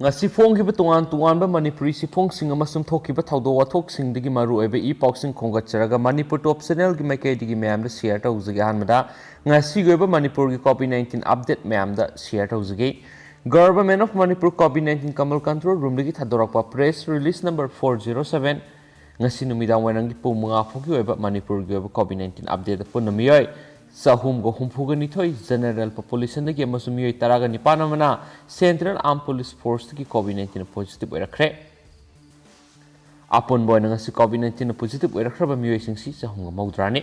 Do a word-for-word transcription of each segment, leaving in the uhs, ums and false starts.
ꯉꯁꯤ ꯐꯣꯡꯈꯤꯕ ꯇꯣꯉꯥꯟ ꯇꯣꯉꯥꯟꯕ ꯃꯅꯤꯄꯨꯔꯤ ꯆꯦꯐꯣꯡꯁꯤꯡ ꯑꯃꯁꯨꯡ ꯊꯣꯛꯈꯤꯕ ꯊꯧꯗꯣꯛ ꯋꯥꯊꯣꯛꯁꯤꯡꯗꯒꯤ ꯃꯔꯨꯑꯣꯏꯕ ꯏ ꯄꯥꯎꯁꯤꯡ ꯈꯣꯝꯒꯠꯆꯔꯒ ꯃꯅꯤꯄꯨꯔ ꯇꯣꯞ ꯆꯦꯅꯦꯜꯒꯤ ꯃꯥꯏꯀꯩꯗꯒꯤ ꯃꯌꯥꯝꯗ ꯁꯤꯌꯔ ꯇꯧꯖꯒꯦ꯫ ꯑꯍꯥꯟꯕꯗ ꯉꯁꯤꯒꯤ ꯑꯣꯏꯕ ꯃꯅꯤꯄꯨꯔꯒꯤ ꯀꯣꯚꯤꯗ ꯅꯥꯏꯟꯇꯤꯟ ꯑꯞꯗꯦꯠ ꯃꯌꯥꯝꯗ ꯁꯤꯌꯔ ꯇꯧꯖꯒꯦ꯫ Government of Manipur COVID nineteen Kamal Control Roomꯗꯒꯤ ꯊꯥꯗꯣꯔꯛꯄ press release number four zero seven꯫ ꯉꯁꯤ ꯅꯨꯃꯤꯗꯥꯡ ꯋꯥꯏꯔꯝꯒꯤ ꯄꯨꯡ ꯃꯉꯥ ꯐꯥꯎꯒꯤ ꯑꯣꯏꯕ ꯃꯅꯤꯄꯨꯔꯒꯤ ꯑꯣꯏꯕ ꯀꯣꯚꯤꯗ ꯅꯥꯏꯟꯇꯤꯟ ꯑꯞꯗꯦꯠꯇ ꯄꯨꯟꯅ ꯃꯤꯑꯣꯏ ꯆꯍꯨꯝꯒ ꯍꯨꯝꯐꯨꯒ ꯅꯤꯊꯣꯏ ꯖꯦꯅꯔꯦꯜ ꯄꯣꯄꯨꯂꯦꯁꯟꯗꯒꯤ ꯑꯃꯁꯨꯡ ꯃꯤꯑꯣꯏ ꯇꯔꯥꯒ ꯅꯤꯄꯥꯟ ꯑꯃꯅ ꯁꯦꯟꯇ꯭ꯔꯦꯜ ꯑꯥꯔꯝ ꯄꯨꯂꯤꯁ ꯐꯣꯔꯁꯇꯒꯤ ꯀꯣꯚꯤꯗ ꯅꯥꯏꯟꯇꯤꯟ ꯄꯣꯖꯤꯇꯤꯚ ꯑꯣꯏꯔꯛꯈ꯭ꯔꯦ꯫ ꯑꯄꯨꯟꯕ ꯑꯣꯏꯅ ꯉꯁꯤ ꯀꯣꯚꯤꯗ ꯅꯥꯏꯟꯇꯤꯟ ꯄꯣꯖꯤꯇꯤꯚ ꯑꯣꯏꯔꯛꯈ꯭ꯔꯕ ꯃꯤꯑꯣꯏꯁꯤꯡꯁꯤ ꯆꯍꯨꯝꯒ ꯃꯧꯗ꯭ꯔꯥꯅꯤ꯫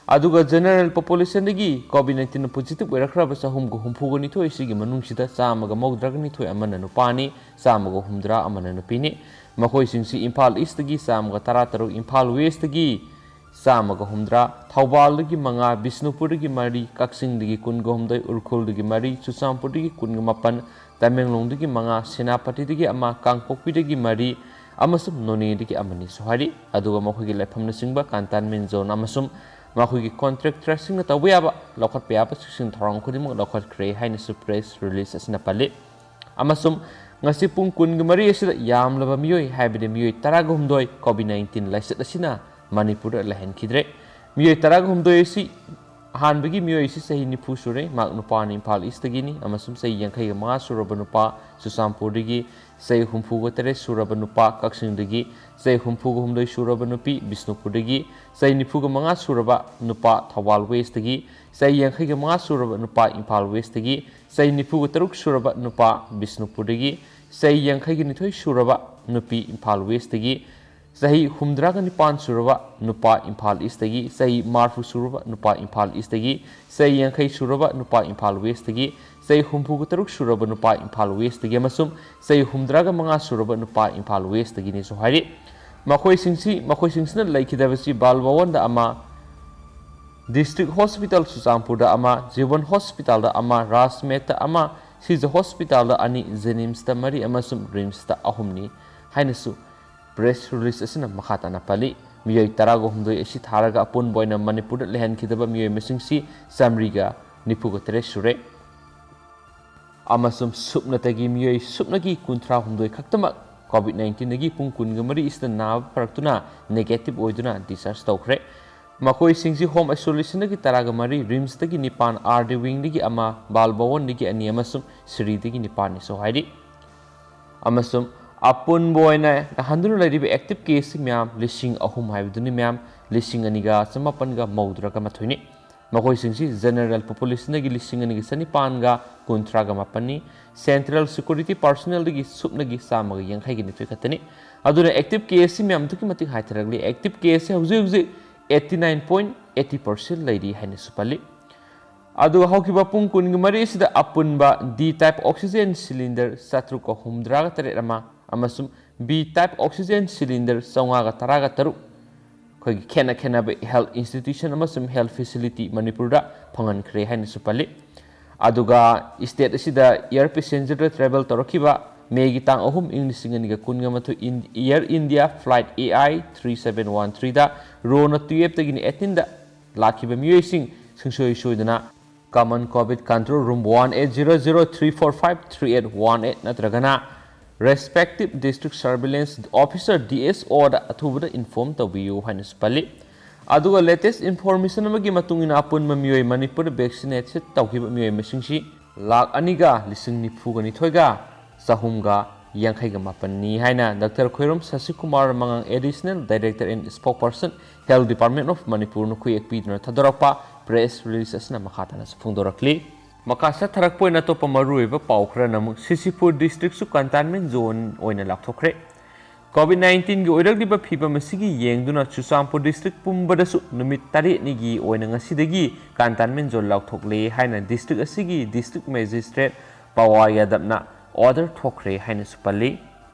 ꯑꯗꯨꯒ ꯖꯦꯅꯔꯦꯜ ꯄꯣꯄꯨꯂꯦꯁꯟꯗꯒꯤ ꯀꯣꯚꯤꯗ ꯅꯥꯏꯟꯇꯤꯟ ꯄꯣꯖꯤꯇꯤꯚ ꯑꯣꯏꯔꯛꯈ꯭ꯔꯕ ꯆꯍꯨꯝꯒ ꯍꯨꯝꯐꯨꯒ ꯅꯤꯊꯣꯏ ꯑꯁꯤꯒꯤ ꯃꯅꯨꯡꯁꯤꯗ ꯆꯥꯝꯃꯒ ꯃꯧꯗ꯭ꯔꯥꯒ ꯅꯤꯊꯣꯏ ꯑꯃꯅ ꯅꯨꯄꯥꯅꯤ, ꯆꯥꯝꯃꯒ ꯍꯨꯝꯗ꯭ꯔꯥ ꯑꯃꯅ ꯅꯨꯄꯤꯅꯤ꯫ ꯃꯈꯣꯏꯁꯤꯡꯁꯤ ꯏꯝꯐꯥꯜ ꯏꯁꯇꯒꯤ ꯆꯥꯝꯃꯒ ꯇꯔꯥ ꯇꯔꯨꯛ, ꯏꯝꯐꯥꯜ ꯋꯦꯁꯇꯒꯤ ꯆꯥꯝꯃꯒ ꯍꯨꯝꯗ꯭ꯔꯥ, ꯊꯧꯕꯥꯜꯗꯒꯤ ꯃꯉꯥ, ꯕꯤꯁꯅꯨꯄꯨꯔꯗꯒꯤ ꯃꯔꯤ, ꯀꯛꯆꯤꯡꯗꯒꯤ ꯀꯨꯟꯒ ꯍꯨꯝꯗꯣꯏ, ꯎꯈ꯭ꯔꯨꯜꯗꯒꯤ ꯃꯔꯤ, ꯆꯨꯔꯆꯥꯟꯄꯨꯔꯗꯒꯤ ꯀꯨꯟꯒ ꯃꯥꯄꯟ, ꯇꯃꯦꯡꯂꯣꯡꯗꯒꯤ ꯃꯉꯥ, ꯁꯦꯅꯥꯄꯇꯤꯗꯒꯤ ꯑꯃ, ꯀꯥꯡꯄꯣꯛꯄꯤꯗꯒꯤ ꯃꯔꯤ ꯑꯃꯁꯨꯡ ꯅꯣꯅꯦꯗꯒꯤ ꯑꯃꯅꯤꯁꯨ ꯍꯥꯏꯔꯤ꯫ ꯑꯗꯨꯒ ꯃꯈꯣꯏꯒꯤ ꯂꯩꯐꯝꯅꯆꯤꯡꯕ ꯀꯟꯇꯦꯟꯃꯦꯟ ꯖꯣꯟ ꯑꯃꯁꯨꯡ ꯃꯈꯣꯏꯒꯤ ꯀꯣꯟꯇ꯭ꯔꯦꯛꯇꯔꯁꯤꯡꯅ ꯇꯧꯕ ꯌꯥꯕ, ꯂꯧꯈꯠꯄ ꯌꯥꯕ ꯆꯦꯛꯁꯤꯟ ꯊꯧꯔꯥꯡ ꯈꯨꯗꯤꯡꯃꯛ ꯂꯧꯈꯠꯈ꯭ꯔꯦ ꯍꯥꯏꯅꯁꯨ ꯄ꯭ꯔꯦꯁ ꯔꯤꯂꯤꯁ ꯑꯁꯤꯅ ꯄꯜꯂꯤ꯫ ꯑꯃꯁꯨꯡ ꯉꯁꯤ ꯄꯨꯡ ꯀꯨꯟꯒ ꯃꯔꯤ ꯑꯁꯤꯗ ꯌꯥꯝꯂꯕ ꯃꯤꯑꯣꯏ, ꯍꯥꯏꯕꯗꯤ ꯃꯤꯑꯣꯏ ꯇꯔꯥꯒ ꯍꯨꯝꯗꯣꯏ ꯀꯣꯚꯤꯗ ꯅꯥꯏꯟꯇꯤꯟ ꯂꯥꯏꯆꯠ ꯑꯁꯤꯅ ꯃꯅꯤꯄꯨꯔꯗ ꯂꯩꯍꯟꯈꯤꯗ꯭ꯔꯦ꯫ ꯃꯤꯑꯣꯏ ꯇꯔꯥꯒ ꯍꯨꯝꯗꯣꯏ ꯑꯁꯤ, ꯑꯍꯥꯟꯕꯒꯤ ꯃꯤꯑꯣꯏ ꯑꯁꯤ ꯆꯍꯤ ꯅꯤꯐꯨ ꯁꯨꯔꯦ, ꯃꯍꯥꯛ ꯅꯨꯄꯥꯅꯤ, ꯏꯝꯐꯥꯜ ꯏꯁꯇꯒꯤꯅꯤ, ꯑꯃꯁꯨꯡ ꯆꯍꯤ ꯌꯥꯡꯈꯩꯒ ꯃꯉꯥ ꯁꯨꯔꯕ ꯅꯨꯄꯥ ꯆꯨꯔꯆꯥꯟꯄꯨꯔꯗꯒꯤ, ꯆꯍꯤ ꯍꯨꯝꯐꯨꯒ ꯇꯔꯦꯠ ꯁꯨꯔꯕ ꯅꯨꯄꯥ ꯀꯛꯆꯤꯡꯗꯒꯤ, ꯆꯍꯤ ꯍꯨꯝꯐꯨꯒ ꯍꯨꯝꯗꯣꯏ ꯁꯨꯔꯕ ꯅꯨꯄꯤ ꯕꯤꯁꯅꯨꯄꯨꯔꯗꯒꯤ, ꯆꯍꯤ ꯅꯤꯐꯨꯒ ꯃꯉꯥ ꯁꯨꯔꯕ ꯅꯨꯄꯥ ꯊꯧꯕꯥꯜ ꯋꯦꯁꯇꯒꯤ, ꯆꯍꯤ ꯌꯥꯡꯈꯩꯒ ꯃꯉꯥ ꯁꯨꯔꯕ ꯅꯨꯄꯥ ꯏꯝꯐꯥꯜ ꯋꯦꯁꯇꯒꯤ, ꯆꯍꯤ ꯅꯤꯐꯨꯒ ꯇꯔꯨꯛ ꯁꯨꯔꯕ ꯅꯨꯄꯥ ꯕꯤꯁꯅꯨꯄꯨꯔꯗꯒꯤ, ꯆꯍꯤ ꯌꯥꯡꯈꯩꯒ ꯅꯤꯊꯣꯏ ꯁꯨꯔꯕ ꯅꯨꯄꯤ ꯏꯝꯐꯥꯜ ꯋꯦꯁꯇꯒꯤ, ꯆꯍꯤ ꯍꯨꯝꯗ꯭ꯔꯥꯒ ꯅꯤꯄꯥꯟ ꯁꯨꯔꯕ ꯅꯨꯄꯥ ꯏꯝꯐꯥꯜ ꯏꯁꯇꯒꯤ, ꯆꯍꯤ ꯃꯔꯤꯐꯨ ꯁꯨꯔꯕ ꯅꯨꯄꯥ ꯏꯝꯐꯥꯜ ꯏꯁꯇꯒꯤ, ꯆꯍꯤ ꯌꯥꯡꯈꯩ ꯁꯨꯔꯕ ꯅꯨꯄꯥ ꯏꯝꯐꯥꯜ ꯋꯦꯁꯇꯒꯤ, ꯆꯍꯤ ꯍꯨꯝꯐꯨꯒ ꯇꯔꯨꯛ ꯁꯨꯔꯕ ꯅꯨꯄꯥ ꯏꯝꯐꯥꯜ ꯋꯦꯁꯇꯒꯤ ꯑꯃꯁꯨꯡ ꯆꯍꯤ ꯍꯨꯝꯗ꯭ꯔꯥꯒ ꯃꯉꯥ ꯁꯨꯔꯕ ꯅꯨꯄꯥ ꯏꯝꯐꯥꯜ ꯋꯦꯁꯇꯒꯤꯅꯤꯁꯨ ꯍꯥꯏꯔꯤ꯫ ꯃꯈꯣꯏꯁꯤꯡꯁꯤ, ꯃꯈꯣꯏꯁꯤꯡꯁꯤꯅ ꯂꯩꯈꯤꯗꯕꯁꯤ ꯕꯥꯜ ꯚꯋꯟꯗ ꯑꯃ, ꯗꯤꯁꯇ꯭ꯔꯤꯛ ꯍꯣꯁꯄꯤꯇꯥꯜ ꯆꯨꯔꯆꯥꯟꯄꯨꯔꯗ ꯑꯃ, ꯖꯤꯕꯟ ꯍꯣꯁꯄꯤꯇꯥꯜꯗ ꯑꯃ, ꯔꯥꯖꯃꯦꯠꯇ ꯑꯃ, ꯁꯤꯖ ꯍꯣꯁꯄꯤꯇꯥꯜꯗ ꯑꯅꯤ, ꯖꯦꯅꯤꯝꯁꯇ ꯃꯔꯤ ꯑꯃꯁꯨꯡ ꯔꯤꯝꯁꯇ ꯑꯍꯨꯝꯅꯤ ꯍꯥꯏꯅꯁꯨ ꯄ꯭ꯔꯦꯁ ꯔꯤꯂꯤꯁ ꯑꯁꯤꯅ ꯃꯈꯥ ꯇꯥꯅ ꯄꯜꯂꯤ꯫ ꯃꯤꯑꯣꯏ ꯇꯔꯥꯒ ꯍꯨꯝꯗꯣꯏ ꯑꯁꯤ ꯊꯥꯔꯒ ꯑꯄꯨꯟꯕ ꯑꯣꯏꯅ ꯃꯅꯤꯄꯨꯔꯗ ꯂꯩꯍꯟꯈꯤꯗꯕ ꯃꯤꯑꯣꯏ ꯃꯁꯤꯡꯁꯤ ꯆꯥꯃꯔꯤꯒ ꯅꯤꯐꯨꯒ ꯇꯔꯦꯠ ꯁꯨꯔꯦ꯫ ꯑꯃꯁꯨꯡ ꯁꯨꯞꯅꯇꯒꯤ ꯃꯤꯑꯣꯏ ꯁꯨꯞꯅꯒꯤ ꯀꯨꯟꯊ꯭ꯔꯥ ꯍꯨꯝꯗꯣꯏ ꯈꯛꯇꯃꯛ COVID nineteenꯗꯒꯤ ꯄꯨꯡ ꯀꯨꯟꯒ ꯃꯔꯤ ꯑꯁꯤꯗ ꯅꯥꯕ ꯐꯔꯛꯇꯨꯅ negative ꯑꯣꯏꯗꯨꯅ discharge ꯇꯧꯈ꯭ꯔꯦ꯫ ꯃꯈꯣꯏꯁꯤꯡꯁꯤ home isolationꯗꯒꯤ ꯇꯔꯥꯒ ꯃꯔꯤ, RIMSꯇꯒꯤ ꯅꯤꯄꯥꯟ, RD wingꯗꯒꯤ ꯑꯃ, ꯕꯥꯜ ꯚꯋꯟꯗꯒꯤ ꯑꯅꯤ ꯑꯃꯁꯨꯡ ꯁꯤꯔꯤꯗꯒꯤ ꯅꯤꯄꯥꯟꯅꯤꯁꯨ ꯍꯥꯏꯔꯤ꯫ ꯑꯃꯁꯨꯡ ꯑꯄꯨꯟꯕ ꯑꯣꯏꯅ ꯅꯥꯍꯟꯗꯨꯅ ꯂꯩꯔꯤꯕ active case ꯃꯌꯥꯝ ꯂꯤꯁꯤꯡ ꯑꯍꯨꯝ ꯍꯥꯏꯕꯗꯨꯅꯤ ꯃꯌꯥꯝ, ꯂꯤꯁꯤꯡ ꯑꯅꯤꯒ ꯆꯃꯥꯄꯟꯒ ꯃꯧꯗ꯭ꯔꯥꯒ ꯃꯥꯊꯣꯏꯅꯤ꯫ ꯃꯈꯣꯏꯁꯤꯡꯁꯤ general populationꯗꯒꯤ ꯂꯤꯁꯤꯡ ꯑꯅꯤꯒ ꯆꯅꯤꯄꯥꯟꯒ ꯀꯨꯟꯊ꯭ꯔꯥꯒ ꯃꯥꯄꯟꯅꯤ꯫ Central security personnelꯗꯒꯤ ꯁꯨꯞꯅꯒꯤ ꯆꯥꯝꯃꯒ ꯌꯥꯡꯈꯩꯒ ꯅꯤꯊꯣꯏ ꯈꯛꯇꯅꯤ꯫ ꯑꯗꯨꯅ active case ꯃꯌꯥꯝ ꯑꯗꯨꯛꯀꯤ ꯃꯇꯤꯛ ꯍꯟꯊꯔꯛꯂꯤ꯫ Active case ꯍꯧꯖꯤꯛ ꯍꯧꯖꯤꯛ eighty nine point eighty percent ꯂꯩꯔꯤ ꯍꯥꯏꯅꯁꯨ ꯄꯜꯂꯤ꯫ ꯑꯗꯨꯒ ꯍꯧꯈꯤꯕ ꯄꯨꯡ ꯀꯨꯟꯒ ꯃꯔꯤ ꯑꯁꯤꯗ ꯑꯄꯨꯟꯕ D type oxygen cylinder ꯆꯥꯇ꯭ꯔꯨꯛꯀ ꯍꯨꯝꯗ꯭ꯔꯥꯒ ꯇꯔꯦꯠ ꯑꯃ ꯑꯃꯁꯨꯡ B type oxygen cylinder ꯆꯥꯝꯃꯉꯥꯒ ꯇꯔꯥꯒ ꯇꯔꯨꯛ ꯑꯩꯈꯣꯏꯒꯤ ꯈꯦꯠꯅ ꯈꯦꯠꯅꯕ health institution ꯑꯃꯁꯨꯡ health facility ꯃꯅꯤꯄꯨꯔꯗ ꯐꯪꯍꯟꯈ꯭ꯔꯦ ꯍꯥꯏꯅꯁꯨ ꯄꯜꯂꯤ꯫ ꯑꯗꯨꯒ state ꯑꯁꯤꯗ air passengerꯗ travel ꯇꯧꯔꯛꯈꯤꯕ Mayꯒꯤ ꯇꯥꯡ ꯑꯍꯨꯝ, ꯏꯪ ꯂꯤꯁꯤꯡ ꯑꯅꯤꯒ ꯀꯨꯟꯒ ꯃꯥꯊꯣꯏ, Air India flight A I three seven one threeꯗ ꯔꯣꯅ twelveꯇꯒꯤꯅ eighteenꯗ ꯂꯥꯛꯈꯤꯕ ꯃꯤꯑꯣꯏꯁꯤꯡ ꯁꯨꯡꯁꯣꯏ ꯁꯣꯏꯗꯅ Common COVID Control Room one eight zero zero three four five three eight one eight ꯅꯠꯇ꯭ꯔꯒꯅ respective district surveillance officer, DSOꯗ ꯑꯊꯨꯕꯗ inform ꯇꯧꯕꯤꯌꯨ ꯍꯥꯏꯅꯁꯨ ꯄꯜꯂꯤ꯫ ꯑꯗꯨꯒ latest information ꯑꯃꯒꯤ ꯃꯇꯨꯡ ꯏꯟꯅ ꯑꯄꯨꯟꯕ ꯃꯤꯑꯣꯏ ꯃꯅꯤꯄꯨꯔꯗ vaccinated ꯇꯧꯈꯤꯕ ꯃꯤꯑꯣꯏ ꯃꯁꯤꯡꯁꯤ ꯂꯥꯈ ꯑꯅꯤꯒ ꯂꯤꯁꯤꯡ ꯅꯤꯐꯨꯒ ꯅꯤꯊꯣꯏꯒ ꯆꯍꯨꯝꯒ ꯌꯥꯡꯈꯩꯒ ꯃꯥꯄꯟꯅꯤ ꯍꯥꯏꯅ Doctor Khoirom ꯁꯁꯤꯀꯨꯃꯥꯔ ꯃꯉꯥꯡ, Additional Director and Spokesperson, Health Department of ꯃꯅꯤꯄꯨꯔꯅ ꯈꯨꯌꯦꯛ ꯄꯤꯗꯨꯅ ꯊꯥꯗꯣꯔꯛꯄ press release ꯑꯁꯤꯅ ꯃꯈꯥ ꯇꯥꯅꯁꯨ ꯐꯣꯡꯗꯣꯔꯛꯂꯤ꯫ ꯃꯈꯥ ꯆꯠꯊꯔꯛꯄ ꯑꯣꯏꯅ ꯑꯇꯣꯞꯄ ꯃꯔꯨꯑꯣꯏꯕ ꯄꯥꯎ ꯈꯔꯅ ꯑꯃꯨꯛ ꯁꯤꯁꯤꯄꯨꯔ districtꯁꯨ containment zone ꯑꯣꯏꯅ ꯂꯥꯎꯊꯣꯛꯈ꯭ꯔꯦ꯫ COVID nineteenꯒꯤ ꯑꯣꯏꯔꯛꯂꯤꯕ ꯐꯤꯕꯝ ꯑꯁꯤꯒꯤ ꯌꯦꯡꯗꯨꯅ ꯆꯨꯔꯆꯥꯟꯄꯨꯔ district ꯄꯨꯝꯕꯗꯁꯨ ꯅꯨꯃꯤꯠ ꯇꯔꯦꯠꯅꯤꯒꯤ ꯑꯣꯏꯅ ꯉꯁꯤꯗꯒꯤ containment zone ꯂꯥꯎꯊꯣꯛꯂꯦ ꯍꯥꯏꯅ district ꯑꯁꯤꯒꯤ district magistrate ꯄꯋꯥ ꯌꯥꯗꯕꯅ order ꯊꯣꯛꯈ꯭ꯔꯦ ꯍꯥꯏꯅꯁꯨ ꯄꯜꯂꯤ꯫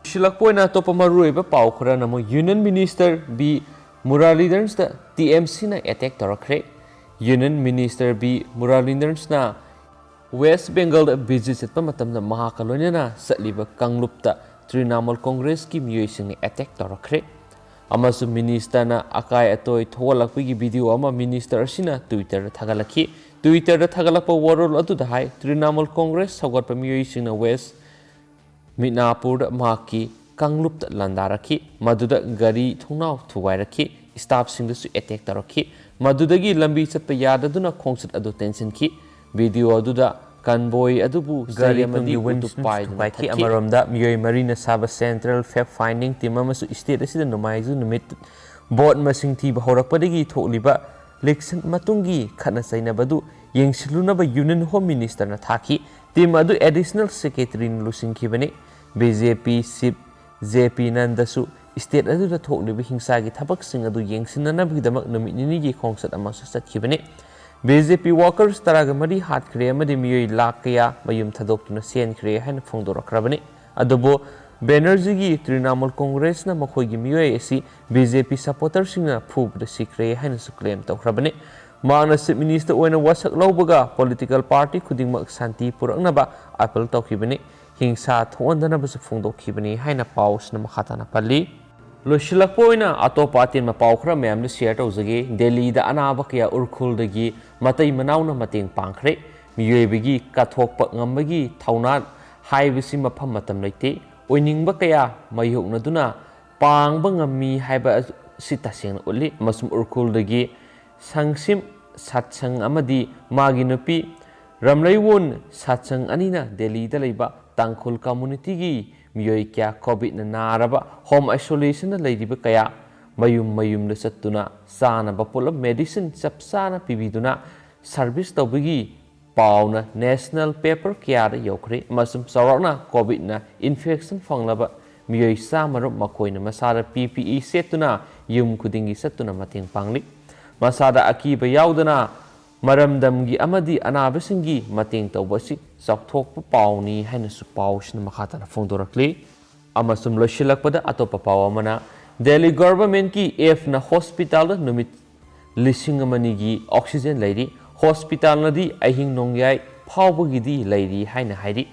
ꯁꯤꯜꯂꯛꯄ ꯑꯣꯏꯅ ꯑꯇꯣꯞꯄ ꯃꯔꯨꯑꯣꯏꯕ ꯄꯥꯎ ꯈꯔꯅ ꯑꯃꯨꯛ Union Minister V ꯃꯨꯔꯥꯂꯤꯙꯔꯟꯁꯇ TMCꯅ attack ꯇꯧꯔꯛꯈ꯭ꯔꯦ꯫ Union Minister V ꯃꯨꯔꯥꯂꯤꯙꯔꯟꯁꯅ West Bengalꯗ visit ꯆꯠꯄ ꯃꯇꯝꯗ ꯃꯍꯥꯛꯀ ꯂꯣꯏꯅꯅ ꯆꯠꯂꯤꯕ ꯀꯥꯡꯂꯨꯞꯇ Trinamool Congressꯀꯤ ꯃꯤꯑꯣꯏꯁꯤꯡꯅ attack ꯇꯧꯔꯛꯈ꯭ꯔꯦ꯫ ꯑꯃꯁꯨꯡ ministerꯅ ꯑꯀꯥꯏ ꯑꯇꯣꯏ ꯊꯣꯛꯍꯜꯂꯛꯄꯒꯤ video ꯑꯃ minister ꯑꯁꯤꯅ Twitterꯗ ꯊꯥꯒꯠꯂꯛꯈꯤ꯫ Twitter-ꯗ ꯊꯥꯒꯠꯂꯛꯄ ꯋꯥꯔꯣꯜ ꯑꯗꯨꯗ ꯍꯥꯏ, ꯇ꯭ꯔꯤꯅꯥꯃꯨꯜ ꯀꯣꯡꯒ꯭ꯔꯦꯁ ꯁꯧꯒꯠꯄ ꯃꯤꯑꯣꯏꯁꯤꯡꯅ ꯋꯦꯁ ꯃꯤꯗꯅꯥꯄꯨꯔꯗ ꯃꯍꯥꯛꯀꯤ ꯀꯥꯡꯂꯨꯞꯇ ꯂꯥꯟꯗꯥꯔꯛꯈꯤ꯫ ꯃꯗꯨꯗ ꯒꯥꯔꯤ ꯊꯣꯡꯅꯥꯎ ꯊꯨꯒꯥꯏꯔꯛꯈꯤ, staff-ꯁꯤꯡꯗꯁꯨ attack ꯇꯧꯔꯛꯈꯤ꯫ ꯃꯗꯨꯗꯒꯤ ꯂꯝꯕꯤ ꯆꯠꯄ ꯌꯥꯗꯗꯨꯅ ꯈꯣꯡꯆꯠ ꯑꯗꯨ ꯇꯦꯟꯁꯤꯟꯈꯤ꯫ Video ꯑꯗꯨꯗ convoy ꯑꯗꯨꯕꯨ ꯆꯩ ꯒꯥꯔꯤ ꯑꯃꯗꯤ ꯇꯨꯡꯒꯤ windshield ꯎꯇꯨꯞ ꯄꯥꯏꯗꯨꯅ ꯊꯨꯒꯥꯏꯈꯤ꯫ ꯊꯠꯈꯤ꯫ ꯑꯃꯔꯣꯝꯗ, ꯃꯤꯑꯣꯏ ꯃꯔꯤꯅ ꯁꯥꯕ Central Fact Finding Team ꯑꯃꯁꯨ state ꯑꯁꯤꯗ ꯅꯣꯡꯃꯥꯏꯖꯤꯡ ꯅꯨꯃꯤꯠ vote ꯃꯁꯤꯡ ꯊꯤꯕ ꯍꯧꯔꯛꯄꯗꯒꯤ ꯊꯣꯛꯂꯤꯕ ꯂꯤꯛꯁꯟ ꯃꯇꯨꯡꯒꯤ ꯈꯠꯅ ꯆꯩꯅꯕ ꯑꯗꯨ ꯌꯦꯡꯁꯤꯜꯂꯨꯅꯕ Union Home Minister-ꯅ ꯊꯥꯈꯤ꯫ Team ꯑꯗꯨ Additional Secretary-ꯅ ꯂꯨꯆꯤꯡꯈꯤꯕꯅꯤ꯫ BJP chief J P Nanda-ꯁꯨ state ꯑꯗꯨꯗ ꯊꯣꯛꯂꯤꯕ ꯍꯤꯡꯁꯥꯒꯤ ꯊꯕꯛꯁꯤꯡ ꯑꯗꯨ ꯌꯦꯡꯁꯤꯟꯅꯅꯕꯒꯤꯗꯃꯛ ꯅꯨꯃꯤꯠ ꯅꯤꯅꯤꯒꯤ ꯈꯣꯡꯆꯠ ꯑꯃꯁꯨ ꯆꯠꯈꯤꯕꯅꯤ꯫ BJP workers ꯇꯔꯥꯒ ꯃꯔꯤ ꯍꯥꯠꯈ꯭ꯔꯦ ꯑꯃꯗꯤ ꯃꯤꯑꯣꯏ ꯂꯥꯈ ꯀꯌꯥ ꯃꯌꯨꯝ ꯊꯥꯗꯣꯛꯇꯨꯅ ꯆꯦꯟꯈ꯭ꯔꯦ ꯍꯥꯏꯅ ꯐꯣꯡꯗꯣꯔꯛꯈ꯭ꯔꯕꯅꯤ꯫ ꯑꯗꯨꯕꯨ ꯕꯦꯅꯔꯖꯤꯒꯤ ꯇ꯭ꯔꯤꯅꯥꯃꯨꯜ ꯀꯣꯡꯒ꯭ꯔꯦꯁꯅ ꯃꯈꯣꯏꯒꯤ ꯃꯤꯑꯣꯏ ꯑꯁꯤ BJP supporter-ꯁꯤꯡꯅ ꯐꯨꯕꯗ ꯁꯤꯈ꯭ꯔꯦ ꯍꯥꯏꯅꯁꯨ claim ꯇꯧꯈ꯭ꯔꯕꯅꯤ꯫ ꯃꯍꯥꯛꯅ Chief Minister ꯑꯣꯏꯅ ꯋꯥꯁꯛ ꯂꯧꯕꯒ political party ꯈꯨꯗꯤꯡꯃꯛ ꯁꯥꯟꯇꯤ ꯄꯨꯔꯛꯅꯕ appeal ꯇꯧꯈꯤꯕꯅꯤ, ꯍꯤꯡꯁꯥ ꯊꯣꯛꯍꯟꯗꯅꯕꯁꯨ ꯐꯣꯡꯗꯣꯛꯈꯤꯕꯅꯤ ꯍꯥꯏꯅ ꯄꯥꯎꯁꯤꯅ ꯃꯈꯥ ꯇꯥꯅ ꯄꯜꯂꯤ꯫ ꯂꯣꯏꯁꯤꯜꯂꯛꯄ ꯑꯣꯏꯅ ꯑꯇꯣꯞꯄ ꯑꯇꯦꯟꯕ ꯄꯥꯎ ꯈꯔ ꯃꯌꯥꯝꯗꯨ share ꯇꯧꯖꯒꯦ꯫ ꯗꯦꯜꯂꯤꯗ ꯑꯅꯥꯕ ꯀꯌꯥ ꯎꯔꯈꯨꯜꯗꯒꯤ ꯃꯇꯩ ꯃꯅꯥꯎꯅ ꯃꯇꯦꯡ ꯄꯥꯡꯈ꯭ꯔꯦ꯫ ꯃꯤꯑꯣꯏꯕꯒꯤ ꯀꯠꯊꯣꯛꯄ ꯉꯝꯕꯒꯤ ꯊꯧꯅꯥ ꯍꯥꯏꯕꯁꯤ ꯃꯐꯝ ꯃꯇꯝ ꯂꯩꯇꯦ꯫ ꯑꯣꯏꯅꯤꯡꯕ ꯀꯌꯥ ꯃꯥꯌꯣꯛꯅꯗꯨꯅ ꯄꯥꯡꯕ ꯉꯝꯃꯤ ꯍꯥꯏꯕ ꯑꯁꯤ ꯇꯁꯦꯡꯅ ꯎꯠꯂꯤ, ꯑꯃꯁꯨꯡ ꯎꯔꯈꯨꯜꯗꯒꯤ ꯁꯪꯁꯤꯝ ꯁꯠꯁꯪ ꯑꯃꯗꯤ ꯃꯥꯒꯤ ꯅꯨꯄꯤ ꯔꯝꯂꯩꯋꯣꯟ ꯁꯠꯁꯪ ꯑꯅꯤꯅ ꯗꯦꯜꯂꯤꯗ ꯂꯩꯕ ꯇꯥꯡꯈꯨꯜ community-ꯒꯤ ꯃꯤꯑꯣꯏ ꯀꯌꯥ COVID-ꯅ ꯅꯥꯔꯕ home isolation-ꯗ ꯂꯩꯔꯤꯕ ꯀꯌꯥ ꯃꯌꯨꯝ ꯃꯌꯨꯝꯗ ꯆꯠꯇꯨꯅ ꯆꯥꯅꯕ ꯄꯣꯠꯂꯝ, medicine ꯆꯞ ꯆꯥꯅ ꯄꯤꯕꯤꯗꯨꯅ service ꯇꯧꯕꯒꯤ ꯄꯥꯎꯅ national paper ꯀꯌꯥꯗ ꯌꯧꯈ꯭ꯔꯦ, ꯑꯃꯁꯨꯡ ꯆꯥꯎꯔꯥꯛꯅ COVID-ꯅ infection ꯐꯪꯂꯕ ꯃꯤꯑꯣꯏ ꯆꯥꯝꯃꯔꯣꯝ ꯃꯈꯣꯏꯅ ꯃꯁꯥꯗ P P E ꯁꯦꯠꯇꯨꯅ ꯌꯨꯝ ꯈꯨꯗꯤꯡꯒꯤ ꯆꯠꯇꯨꯅ ꯃꯇꯦꯡ ꯄꯥꯡꯂꯤ꯫ ꯃꯁꯥꯗ ꯑꯀꯤꯕ ꯌꯥꯎꯗꯅ ꯃꯔꯝꯗꯝꯒꯤ ꯑꯃꯗꯤ ꯑꯅꯥꯕꯁꯤꯡꯒꯤ ꯃꯇꯦꯡ ꯇꯧꯕ ꯑꯁꯤ ꯆꯥꯎꯊꯣꯛꯄ ꯄꯥꯎꯅꯤ ꯍꯥꯏꯅꯁꯨ ꯄꯥꯎꯁꯤꯅ ꯃꯈꯥ ꯇꯥꯅ ꯐꯣꯡꯗꯣꯔꯛꯂꯤ꯫ ꯑꯃꯁꯨꯡ ꯂꯣꯏꯁꯤꯜꯂꯛꯄꯗ ꯑꯇꯣꯞꯄ ꯄꯥꯎ ꯑꯃꯅ, ꯗꯦꯜꯂꯤ government-ꯀꯤ F-ꯅ hospital-ꯗ ꯅꯨꯃꯤꯠ ꯂꯤꯁꯤꯡ ꯑꯃ ꯑꯅꯤꯒꯤ oxygen ꯂꯩꯔꯤ꯫ Hospital-ꯅꯗꯤ ꯑꯍꯤꯡ ꯅꯣꯡꯌꯥꯏ ꯐꯥꯎꯕꯒꯤꯗꯤ ꯂꯩꯔꯤ ꯍꯥꯏꯅ ꯍꯥꯏꯔꯤ꯫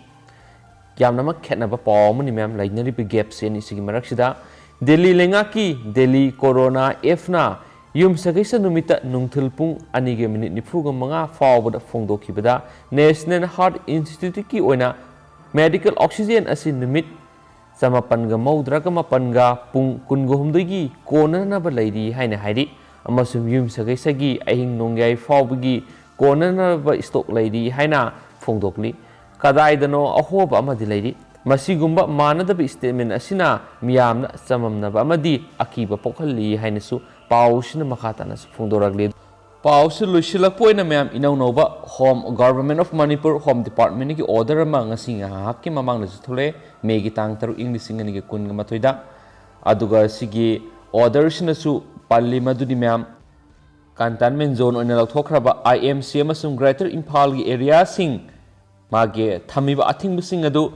ꯌꯥꯝꯅꯃꯛ ꯈꯦꯠꯅꯕ ꯄꯥꯎ ꯑꯃꯅꯤ ꯃꯌꯥꯝ ꯂꯩꯅꯔꯤꯕ gap-ꯁꯦ ꯑꯅꯤꯁꯤꯒꯤ ꯃꯔꯛꯁꯤꯗ꯫ ꯗꯦꯜꯂꯤ ꯂꯩꯉꯥꯛꯀꯤ ꯗꯦꯜꯂꯤ Corona F-ꯅ ꯌꯨꯝꯁꯀꯩꯁ ꯅꯨꯃꯤꯠꯇ ꯅꯨꯡꯊꯤꯜ ꯄꯨꯡ ꯑꯅꯤꯒ ꯃꯤꯅꯤꯠ ꯅꯤꯐꯨꯒ ꯃꯉꯥ ꯐꯥꯎꯕꯗ ꯐꯣꯡꯗꯣꯛꯈꯤꯕꯗ National Heart Instituteꯀꯤ ꯑꯣꯏꯅ medical oxygen ꯑꯁꯤ ꯅꯨꯃꯤꯠ ꯆꯃꯥꯄꯟꯒ ꯃꯧꯗ꯭ꯔꯥꯒ ꯃꯥꯄꯟꯒ ꯄꯨꯡ ꯀꯨꯟꯒ ꯍꯨꯝꯗꯣꯏꯒꯤ ꯀꯣꯟꯅꯅꯕ ꯂꯩꯔꯤ ꯍꯥꯏꯅ ꯍꯥꯏꯔꯤ꯫ ꯑꯃꯁꯨꯡ ꯌꯨꯝꯁꯀꯩꯁꯒꯤ ꯑꯍꯤꯡ ꯅꯣꯡꯌꯥꯏ ꯐꯥꯎꯕꯒꯤ ꯀꯣꯟꯅꯅꯕ stock ꯂꯩꯔꯤ ꯍꯥꯏꯅ ꯐꯣꯡꯗꯣꯛꯂꯤ꯫ ꯀꯗꯥꯏꯗꯅꯣ ꯑꯍꯣꯕ ꯑꯃꯗꯤ ꯂꯩꯔꯤ꯫ ꯃꯁꯤꯒꯨꯝꯕ ꯃꯥꯟꯅꯗꯕ statement ꯑꯁꯤꯅ ꯃꯤꯌꯥꯝꯅ ꯆꯃꯝꯅꯕ ꯑꯃꯗꯤ ꯑꯀꯤꯕ ꯄꯣꯛꯍꯜꯂꯤ ꯍꯥꯏꯅꯁꯨ ꯄꯥꯎꯁꯤꯅ ꯃꯈꯥ ꯇꯥꯅꯁꯨ ꯐꯣꯡꯗꯣꯔꯛꯂꯤ꯫ ꯄꯥꯎꯁꯤ ꯂꯣꯏꯁꯤꯜꯂꯛꯄ ꯑꯣꯏꯅ ꯃꯌꯥꯝ ꯏꯅꯧ ꯅꯧꯕ Home, Government of Manipur Home Departmentꯀꯤ order ꯑꯃ ꯉꯁꯤ ꯉꯥꯏꯍꯥꯛꯀꯤ ꯃꯃꯥꯡꯗꯁꯨ ꯊꯣꯛꯂꯛꯑꯦ, ꯃꯦꯒꯤ ꯇꯥꯡ ꯇꯔꯨꯛ, ꯏꯪ ꯂꯤꯁꯤꯡ ꯑꯅꯤꯒ ꯀꯨꯟꯒ ꯃꯥꯊꯣꯏꯗ꯫ ꯑꯗꯨꯒ ꯁꯤꯒꯤ orderꯁꯤꯅꯁꯨ ꯄꯜꯂꯤ ꯃꯗꯨꯗꯤ ꯃꯌꯥꯝ containment zone ꯑꯣꯏꯅ ꯂꯧꯊꯣꯛꯈ꯭ꯔꯕ IMC ꯑꯃꯁꯨꯡ Greater ꯏꯝꯐꯥꯜꯒꯤ areaꯁꯤꯡ ꯃꯥꯒꯤ ꯊꯝꯃꯤꯕ ꯑꯊꯤꯡꯕꯁꯤꯡ ꯑꯗꯨ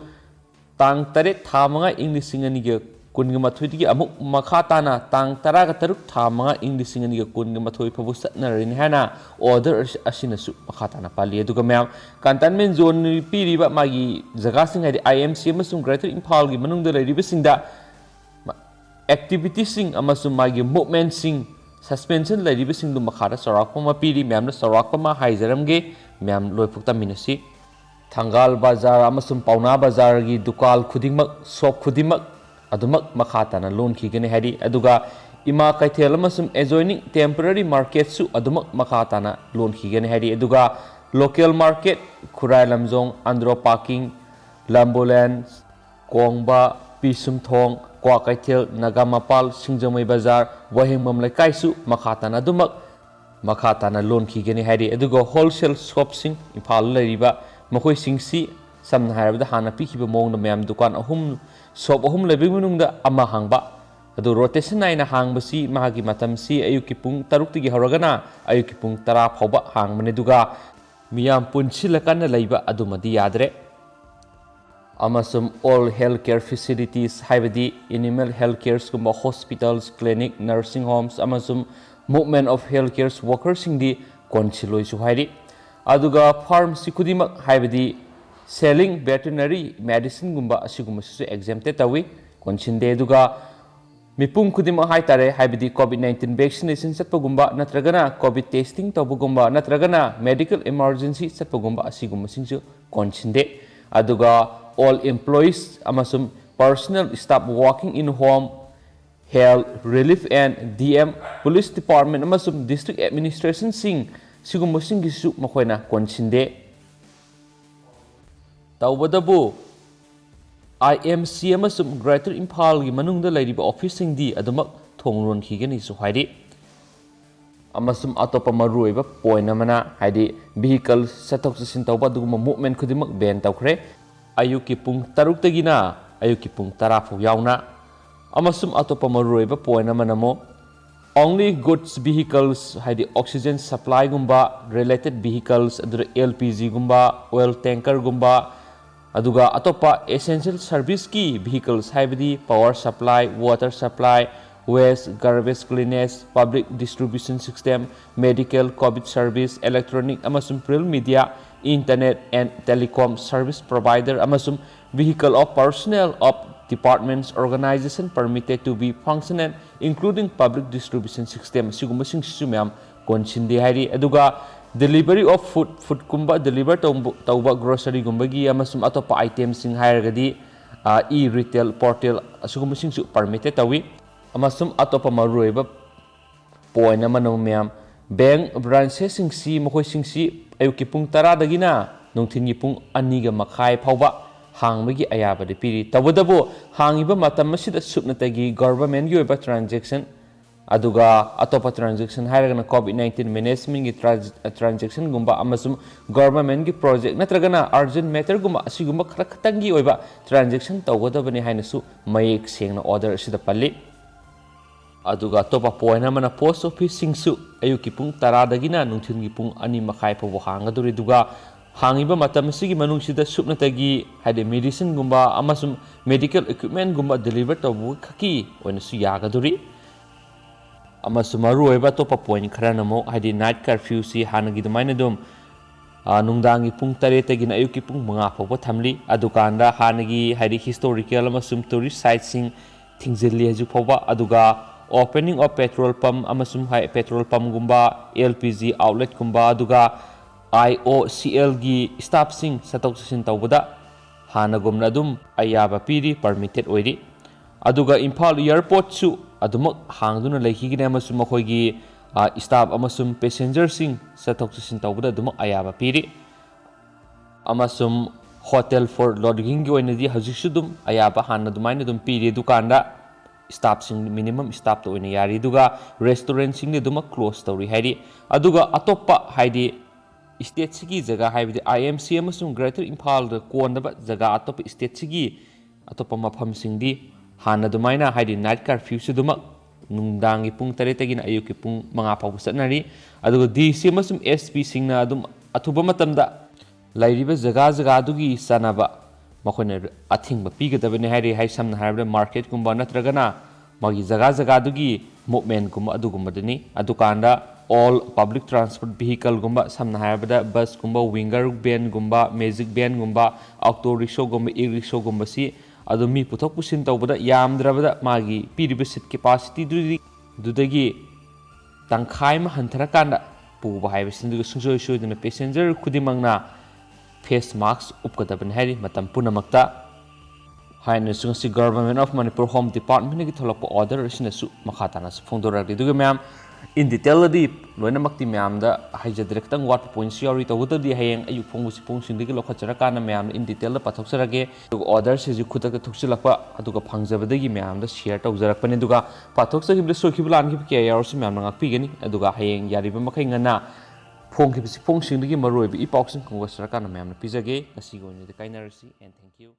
ꯇꯥꯡ ꯇꯔꯦꯠ ꯊꯥ ꯃꯉꯥ ꯏꯪ ꯂꯤꯁꯤꯡ ꯑꯅꯤꯒ ꯀꯨꯟꯒ ꯃꯥꯊꯣꯏꯗꯒꯤ ꯑꯃꯨꯛ ꯃꯈꯥ ꯇꯥꯅ ꯇꯥꯡ ꯇꯔꯥꯒ ꯇꯔꯨꯛ ꯊꯥ ꯃꯉꯥ ꯏꯪ ꯂꯤꯁꯤꯡ ꯑꯅꯤꯒ ꯀꯨꯟꯒ ꯃꯥꯊꯣꯏ ꯐꯥꯎꯕ ꯆꯠꯅꯔꯅꯤ ꯍꯥꯏꯅ order ꯑꯁꯤꯅꯁꯨ ꯃꯈꯥ ꯇꯥꯅ ꯄꯥꯜꯂꯤ꯫ ꯑꯗꯨꯒ ꯃꯌꯥꯝ containment zone ꯄꯤꯔꯤꯕ ꯃꯥꯒꯤ ꯖꯒꯥꯁꯤꯡ ꯍꯥꯏꯗꯤ IMC ꯑꯃꯁꯨꯡ Greater ꯏꯝꯐꯥꯜꯒꯤ ꯃꯅꯨꯡꯗ ꯂꯩꯔꯤꯕꯁꯤꯡꯗ activitiesꯁꯤꯡ ꯑꯃꯁꯨꯡ ꯃꯥꯒꯤ movementꯁꯤꯡ suspension ꯂꯩꯔꯤꯕꯁꯤꯡꯗꯨ ꯃꯈꯥꯗ ꯆꯥꯎꯔꯥꯛꯄ ꯑꯃ ꯄꯤꯔꯤ꯫ ꯃꯌꯥꯝꯅ ꯆꯥꯎꯔꯥꯛꯄ ꯑꯃ ꯍꯥꯏꯖꯔꯝꯒꯦ, ꯃꯌꯥꯝ ꯂꯣꯏꯐꯥꯎ ꯇꯥꯃꯤꯟꯅꯁꯤ꯫ ꯊꯪꯒꯥꯜ ꯕꯖꯥꯔ ꯑꯃꯁꯨꯡ ꯄꯥꯎꯅꯥ ꯕꯖꯥꯔꯒꯤ ꯗꯨꯀꯥꯟ ꯈꯨꯗꯤꯡꯃꯛ, shop ꯈꯨꯗꯤꯡꯃꯛ ꯑꯗꯨꯃꯛ ꯃꯈꯥ ꯇꯥꯅ ꯂꯣꯟꯈꯤꯒꯅꯤ ꯍꯥꯏꯔꯤ꯫ ꯑꯗꯨꯒ ꯏꯃꯥ ꯀꯩꯊꯦꯜ ꯑꯃꯁꯨꯡ adjoining temporary marketꯁꯨ ꯑꯗꯨꯃꯛ ꯃꯈꯥ ꯇꯥꯅ ꯂꯣꯟꯈꯤꯒꯅꯤ ꯍꯥꯏꯔꯤ꯫ ꯑꯗꯨꯒ local market, ꯈꯨꯔꯥꯏ ꯂꯝꯖꯣꯡ, ꯑꯟꯗ꯭ꯔꯣ parking, ꯂꯝꯕꯣꯂꯦꯟ, ꯀꯣꯡꯕ, ꯄꯤꯁꯨꯝꯊꯣꯡ, ꯀ꯭ꯋꯥꯀꯩꯊꯦꯜ, ꯅꯒꯥꯃꯄꯥꯜ, ꯁꯤꯡꯖꯃꯩ ꯕꯖꯥꯔ, ꯋꯥꯍꯦꯡꯕꯝ ꯂꯩꯀꯥꯏꯁꯨ ꯃꯈꯥ ꯇꯥꯅ ꯑꯗꯨꯃꯛ ꯃꯈꯥ ꯇꯥꯅ ꯂꯣꯟꯈꯤꯒꯅꯤ ꯍꯥꯏꯔꯤ꯫ ꯑꯗꯨꯒ wholesale shopꯁꯤꯡ, ꯏꯝꯐꯥꯜꯗ ꯂꯩꯔꯤꯕ ꯃꯈꯣꯏꯁꯤꯡꯁꯤ, ꯁꯝꯅ ꯍꯥꯏꯔꯕꯗ ꯍꯥꯟꯅ ꯄꯤꯈꯤꯕ ꯃꯑꯣꯡꯗ ꯃꯌꯥꯝ ꯗꯨꯀꯥꯟ ꯑꯍꯨꯝ, shop ꯑꯍꯨꯝ ꯂꯩꯕꯒꯤ ꯃꯅꯨꯡꯗ ꯑꯃ ꯍꯥꯡꯕ, ꯑꯗꯨ rotation ꯅꯥꯏꯅ ꯍꯥꯡꯕꯁꯤ ꯃꯍꯥꯛꯀꯤ ꯃꯇꯝꯁꯤ ꯑꯌꯨꯛꯀꯤ ꯄꯨꯡ ꯇꯔꯨꯛꯇꯒꯤ ꯍꯧꯔꯒꯅ ꯑꯌꯨꯛꯀꯤ ꯄꯨꯡ ꯇꯔꯥ ꯐꯥꯎꯕ ꯍꯥꯡꯕꯅꯤ꯫ ꯑꯗꯨꯒ ꯃꯤꯌꯥꯝ ꯄꯨꯟꯁꯤꯜꯂꯀꯥꯟꯗ ꯂꯩꯕ ꯑꯗꯨꯃꯗꯤ ꯌꯥꯗ꯭ꯔꯦ꯫ ꯑꯃꯁꯨꯡ all health care facilities, ꯍꯥꯏꯕꯗꯤ animal health caresꯀꯨꯝꯕ hospitals, clinic, nursing homes ꯑꯃꯁꯨꯡ movement of health cares workerꯁꯤꯡꯗꯤ ꯀꯣꯟꯁꯤꯜꯂꯣꯏꯁꯨ ꯍꯥꯏꯔꯤ꯫ ꯑꯗꯨꯒ pharmacy ꯈꯨꯗꯤꯡꯃꯛ, ꯍꯥꯏꯕꯗꯤ selling veterinary medicineꯒꯨꯝꯕ ꯑꯁꯤꯒꯨꯝꯕꯁꯤꯁꯨ exempted ꯇꯧꯏ, ꯀꯣꯟꯁꯤꯟꯗꯦ꯫ ꯑꯗꯨꯒ ꯃꯤꯄꯨꯝ ꯈꯨꯗꯤꯡꯃꯛ ꯍꯥꯏꯇꯥꯔꯦ, ꯍꯥꯏꯕꯗꯤ COVID nineteen vaccination ꯆꯠꯄꯒꯨꯝꯕ ꯅꯠꯇ꯭ꯔꯒꯅ COVID testing ꯇꯧꯕꯒꯨꯝꯕ ꯅꯠꯇ꯭ꯔꯒꯅ medical emergency ꯆꯠꯄꯒꯨꯝꯕ ꯑꯁꯤꯒꯨꯝꯕꯁꯤꯡꯁꯨ ꯀꯣꯟꯁꯤꯟꯗꯦ꯫ ꯑꯗꯨꯒ all employees ꯑꯃꯁꯨꯡ personal staff working in home, health, relief and D M, police department ꯑꯃꯁꯨꯡ district administrationꯁꯤꯡ ꯁꯤꯒꯨꯝꯕꯁꯤꯡꯒꯤꯁꯨ ꯃꯈꯣꯏꯅ ꯀꯣꯟꯁꯤꯟꯗꯦ꯫ ꯇꯧꯕꯇꯕꯨ I M C ꯑꯃꯁꯨꯡ Greater ꯏꯝꯐꯥꯜꯒꯤ ꯃꯅꯨꯡꯗ ꯂꯩꯔꯤꯕ officeꯁꯤꯡꯗꯤ ꯑꯗꯨꯃꯛ ꯊꯣꯡ ꯂꯣꯟꯈꯤꯒꯅꯤꯁꯨ ꯍꯥꯏꯔꯤ꯫ ꯑꯃꯁꯨꯡ ꯑꯇꯣꯞꯄ ꯃꯔꯨꯑꯣꯏꯕ point ꯑꯃꯅ, ꯍꯥꯏꯗꯤ vehicle ꯆꯠꯊꯣꯛ ꯆꯠꯁꯤꯟ ꯇꯧꯕ ꯑꯗꯨꯒꯨꯝꯕ movement ꯈꯨꯗꯤꯡꯃꯛ ban ꯇꯧꯈ꯭ꯔꯦ, ꯑꯌꯨꯛꯀꯤ ꯄꯨꯡ ꯇꯔꯨꯛꯇꯒꯤꯅ ꯑꯌꯨꯛꯀꯤ ꯄꯨꯡ ꯇꯔꯥ ꯐꯥꯎ ꯌꯥꯎꯅ꯫ ꯑꯃꯁꯨꯡ ꯑꯇꯣꯞꯄ ꯃꯔꯨꯑꯣꯏꯕ point ꯑꯃꯅ ꯑꯃꯨꯛ only goods vehicles, ꯍꯥꯏꯗꯤ oxygen supplyꯒꯨꯝꯕ related vehicles, ꯑꯗꯨꯗ L P Gꯒꯨꯝꯕ, oil tankerꯒꯨꯝꯕ, ꯑꯗꯨꯒ ꯑꯇꯣꯞꯄ essential serviceꯀꯤ vehicles, ꯍꯥꯏꯕꯗꯤ power supply, water supply, waste, garbage cleaners, public distribution system, medical, COVID service, electronic ꯑꯃꯁꯨꯡ print media, internet and telecom service provider, ꯑꯃꯁꯨꯡ vehicle of personnel of departments, organization permitted to be functional, including public distribution system, ꯑꯁꯤꯒꯨꯝꯕꯁꯤꯡꯁꯤꯁꯨ ꯃꯌꯥꯝ ꯀꯣꯟꯁꯤꯟꯗꯦ ꯍꯥꯏꯔꯤ꯫ ꯑꯗꯨꯒ delivery of food, foodꯀꯨꯝꯕ deliver ꯇꯧꯕ, ꯇꯧꯕ groceryꯒꯨꯝꯕꯒꯤ ꯑꯃꯁꯨꯡ ꯑꯇꯣꯞꯄ itemꯁꯤꯡ ꯍꯥꯏꯔꯒꯗꯤ, ꯑ, e-retail portal ꯑꯁꯤꯒꯨꯝꯕꯁꯤꯡꯁꯨ permitted ꯇꯧꯏ꯫ ꯑꯃꯁꯨꯡ ꯑꯇꯣꯞꯄ ꯃꯔꯨꯑꯣꯏꯕ point ꯑꯃꯅ ꯃꯌꯥꯝ, bank branchꯁꯤꯡꯁꯤ, ꯃꯈꯣꯏꯁꯤꯡꯁꯤ ꯑꯌꯨꯛꯀꯤ ꯄꯨꯡ ꯇꯔꯥꯗꯒꯤꯅ ꯅꯨꯡꯊꯤꯜꯒꯤ ꯄꯨꯡ ꯑꯅꯤꯒ ꯃꯈꯥꯏ ꯐꯥꯎꯕ ꯍꯥꯡꯕꯒꯤ ꯑꯌꯥꯕꯗꯤ ꯄꯤꯔꯤ꯫ ꯇꯧꯕꯇꯕꯨ ꯍꯥꯡꯉꯤꯕ ꯃꯇꯝ ꯑꯁꯤꯗ ꯁꯨꯞꯅꯇꯒꯤ governmentꯀꯤ ꯑꯣꯏꯕ transaction, ꯑꯗꯨꯒ ꯑꯇꯣꯞꯄ transaction ꯍꯥꯏꯔꯒꯅ COVID nineteen managementꯀꯤ trans-, transactionꯒꯨꯝꯕ ꯑꯃꯁꯨꯡ governmentꯀꯤ project ꯅꯠꯇ꯭ꯔꯒꯅ urgent matterꯒꯨꯝꯕ ꯑꯁꯤꯒꯨꯝꯕ ꯈꯔ ꯈꯛꯇꯪꯒꯤ ꯑꯣꯏꯕ transaction ꯇꯧꯒꯗꯕꯅꯤ ꯍꯥꯏꯅꯁꯨ ꯃꯌꯦꯛ ꯁꯦꯡꯅ order ꯑꯁꯤꯗ ꯄꯜꯂꯤ꯫ ꯑꯗꯨꯒ ꯑꯇꯣꯞꯄ point ꯑꯃꯅ post officeꯁꯤꯡꯁꯨ ꯑꯌꯨꯛꯀꯤ ꯄꯨꯡ ꯇꯔꯥꯗꯒꯤꯅ ꯅꯨꯡꯊꯤꯜꯒꯤ ꯄꯨꯡ ꯑꯅꯤ ꯃꯈꯥꯏ ꯐꯥꯎꯕ ꯍꯥꯡꯒꯗꯧꯔꯤ꯫ ꯑꯗꯨꯒ ꯍꯥꯡꯉꯤꯕ ꯃꯇꯝ ꯑꯁꯤꯒꯤ ꯃꯅꯨꯡꯁꯤꯗ ꯁꯨꯞꯅꯇꯒꯤ, ꯍꯥꯏꯗꯤ medicineꯒꯨꯝꯕ ꯑꯃꯁꯨꯡ medical equipmentꯒꯨꯝꯕ deliver ꯇꯧꯕ ꯈꯛꯀꯤ ꯑꯣꯏꯅꯁꯨ ꯌꯥꯒꯗꯧꯔꯤ꯫ ꯑꯃꯁꯨꯡ ꯃꯔꯨꯑꯣꯏꯕ ꯑꯇꯣꯞꯄ point ꯈꯔꯅ ꯑꯃꯨꯛ, ꯍꯥꯏꯗꯤ night curfewꯁꯤ ꯍꯥꯟꯅꯒꯤ ꯑꯗꯨꯃꯥꯏꯅ ꯑꯗꯨꯝ, ꯑ, ꯅꯨꯡꯗꯥꯡꯒꯤ ꯄꯨꯡ ꯇꯔꯦꯠꯇꯒꯤꯅ ꯑꯌꯨꯛꯀꯤ ꯄꯨꯡ ꯃꯉꯥ ꯐꯥꯎꯕ ꯊꯝꯂꯤ꯫ ꯑꯗꯨꯀꯥꯟꯗ ꯍꯥꯟꯅꯒꯤ, ꯍꯥꯏꯗꯤ historical ꯑꯃꯁꯨꯡ tourist siteꯁꯤꯡ ꯊꯤꯡꯖꯤꯜꯂꯤ ꯍꯧꯖꯤꯛ ꯐꯥꯎꯕ꯫ ꯑꯗꯨꯒ opening of petrol pump ꯑꯃꯁꯨꯡ ꯍꯥꯏ, petrol pumpꯒꯨꯝꯕ, L P G outletꯀꯨꯝꯕ, ꯑꯗꯨꯒ I O C Lꯒꯤ staffꯁꯤꯡ ꯆꯠꯊꯣꯛ ꯆꯠꯁꯤꯟ ꯇꯧꯕꯗ ꯍꯥꯟꯅꯒꯨꯝꯅ ꯑꯗꯨꯝ ꯑꯌꯥꯕ ꯄꯤꯔꯤ, permitted ꯑꯣꯏꯔꯤ꯫ ꯑꯗꯨꯒ ꯏꯝꯐꯥꯜ airportꯁꯨ ꯑꯗꯨꯃꯛ ꯍꯥꯡꯗꯨꯅ ꯂꯩꯈꯤꯒꯅꯤ ꯑꯃꯁꯨꯡ ꯃꯈꯣꯏꯒꯤ, ꯑ, staff ꯑꯃꯁꯨꯡ passengerꯁꯤꯡ ꯆꯠꯊꯣꯛ ꯆꯠꯁꯤꯟ ꯇꯧꯕꯗ ꯑꯗꯨꯃꯛ ꯑꯌꯥꯕ ꯄꯤꯔꯤ꯫ ꯑꯃꯁꯨꯡ hotel for lodgingꯒꯤ ꯑꯣꯏꯅꯗꯤ ꯍꯧꯖꯤꯛꯁꯨ ꯑꯗꯨꯝ ꯑꯌꯥꯕ ꯍꯥꯟꯅ ꯑꯗꯨꯃꯥꯏꯅ ꯑꯗꯨꯝ ꯄꯤꯔꯤ꯫ ꯗꯨꯀꯥꯟꯗ staffꯁꯤꯡ, minimum staffꯇ ꯑꯣꯏꯅ ꯌꯥꯔꯤ꯫ ꯑꯗꯨꯒ restaurantꯁꯤꯡꯗꯤ ꯑꯗꯨꯃꯛ close ꯇꯧꯔꯤ ꯍꯥꯏꯔꯤ꯫ ꯑꯗꯨꯒ ꯑꯇꯣꯞꯄ, ꯍꯥꯏꯗꯤ stateꯁꯤꯒꯤ ꯖꯒꯥ, ꯍꯥꯏꯕꯗꯤ I M C ꯑꯃꯁꯨꯡ Greater ꯏꯝꯐꯥꯜꯗ ꯀꯣꯟꯗꯕ ꯖꯒꯥ, ꯑꯇꯣꯞꯄ stateꯁꯤꯒꯤ ꯑꯇꯣꯞꯄ ꯃꯐꯝꯁꯤꯡꯗꯤ ꯍꯥꯟꯅ ꯑꯗꯨꯃꯥꯏꯅ, ꯍꯥꯏꯗꯤ night curfewꯁꯨ ꯑꯗꯨꯃꯛ ꯅꯨꯡꯗꯥꯡꯒꯤ ꯄꯨꯡ ꯇꯔꯦꯠꯇꯒꯤꯅ ꯑꯌꯨꯛꯀꯤ ꯄꯨꯡ ꯃꯉꯥ ꯐꯥꯎꯕ ꯆꯠꯅꯔꯤ꯫ ꯑꯗꯨꯒ D C ꯑꯃꯁꯨꯡ S Pꯁꯤꯡꯅ ꯑꯗꯨꯝ ꯑꯊꯨꯕ ꯃꯇꯝꯗ ꯂꯩꯔꯤꯕ ꯖꯒꯥ ꯖꯒꯥꯗꯨꯒꯤ ꯆꯥꯟꯅꯕ ꯃꯈꯣꯏꯅ ꯑꯊꯤꯡꯕ ꯄꯤꯒꯗꯕꯅꯤ ꯍꯥꯏꯔꯤ꯫ ꯍꯥꯏ, ꯁꯝꯅ ꯍꯥꯏꯔꯕꯗ marketꯀꯨꯝꯕ ꯅꯠꯇ꯭ꯔꯒꯅ ꯃꯥꯒꯤ ꯖꯒꯥ ꯖꯒꯥꯗꯨꯒꯤ movementꯀꯨꯝꯕ ꯑꯗꯨꯒꯨꯝꯕꯗꯨꯅꯤ꯫ ꯑꯗꯨꯀꯥꯟꯗ all public transport vehicleꯒꯨꯝꯕ, ꯁꯝꯅ ꯍꯥꯏꯔꯕꯗ busꯀꯨꯝꯕ, Winger vanꯒꯨꯝꯕ, magic vanꯒꯨꯝꯕ, auto ricshawꯒꯨꯝꯕ, e-ricshawꯒꯨꯝꯕꯁꯤ ꯑꯗꯨ ꯃꯤ ꯄꯨꯊꯣꯛ ꯄꯨꯁꯤꯟ ꯇꯧꯕꯗ ꯌꯥꯝꯗ꯭ꯔꯕꯗ ꯃꯥꯒꯤ ꯄꯤꯔꯤꯕ seat capacityꯗꯨꯗꯤ, ꯗꯨꯗꯒꯤ ꯇꯪꯈꯥꯏ ꯑꯃ ꯍꯟꯊꯔꯀꯥꯟꯗ ꯄꯨꯕ ꯍꯥꯏꯕꯁꯤꯅꯤ꯫ ꯑꯗꯨꯒ ꯁꯨꯡꯁꯣꯏ ꯁꯣꯏꯗꯅ passenger ꯈꯨꯗꯤꯡꯃꯛꯅ face mask ꯎꯞꯀꯗꯕꯅꯤ ꯍꯥꯏꯔꯤ ꯃꯇꯝ ꯄꯨꯝꯅꯃꯛꯇ꯫ ꯍꯥꯏꯅꯁꯨ ꯉꯁꯤ Government of Manipur Home Departmentꯇꯒꯤ ꯊꯣꯛꯂꯛꯄ order ꯑꯁꯤꯅꯁꯨ ꯃꯈꯥ ꯇꯥꯅꯁꯨ ꯐꯣꯡꯗꯣꯔꯛꯂꯤ꯫ ꯑꯗꯨꯒ ꯃꯌꯥꯝ, in detailꯗꯗꯤ ꯂꯣꯏꯅꯃꯛꯇꯤ ꯃꯌꯥꯝꯗ ꯍꯥꯏꯖꯗ꯭ꯔꯦ, ꯈꯤꯇꯪ ꯋꯥꯠꯄ pointꯁꯨ ꯌꯥꯎꯔꯤ꯫ ꯇꯧꯕꯇꯕꯨꯗꯤ ꯍꯌꯦꯡ ꯑꯌꯨꯛ ꯐꯣꯡꯕꯁꯤ ꯄꯨꯡꯁꯤꯡꯗꯒꯤ ꯂꯧꯈꯠꯆꯔꯀꯥꯟꯗ ꯃꯌꯥꯝꯅ in detailꯗ ꯄꯥꯊꯣꯛꯆꯔꯒꯦ꯫ ꯑꯗꯨꯒ orderꯁꯤ ꯍꯧꯖꯤꯛ ꯈꯨꯗꯛꯇ ꯊꯣꯛꯆꯤꯜꯂꯛꯄ ꯑꯗꯨꯒ ꯐꯪꯖꯕꯗꯒꯤ ꯃꯌꯥꯝꯗ share ꯇꯧꯖꯔꯛꯄꯅꯤ꯫ ꯑꯗꯨꯒ ꯄꯥꯊꯣꯛꯆꯈꯤꯕꯗ ꯁꯣꯏꯈꯤꯕ ꯂꯥꯟꯈꯤꯕ ꯀꯌꯥ ꯌꯥꯎꯔꯁꯨ ꯃꯌꯥꯝꯅ ꯉꯥꯛꯄꯤꯒꯅꯤ꯫ ꯑꯗꯨꯒ ꯍꯌꯦꯡ ꯌꯥꯔꯤꯕ ꯃꯈꯩ ꯉꯟꯅ ꯐꯣꯡꯈꯤꯕꯁꯤ, ꯐꯣꯡꯁꯤꯡꯗꯒꯤ ꯃꯔꯨꯑꯣꯏꯕ ꯏ ꯄꯥꯎꯁꯤꯡ ꯈꯣꯝꯒꯠꯆꯔꯀꯥꯟꯗ ꯃꯌꯥꯝꯅ ꯄꯤꯖꯒꯦ꯫ ꯉꯁꯤꯒꯤ ꯑꯣꯏꯅꯗꯤ ꯀꯥꯏꯅꯔꯁꯤ, and thank you꯫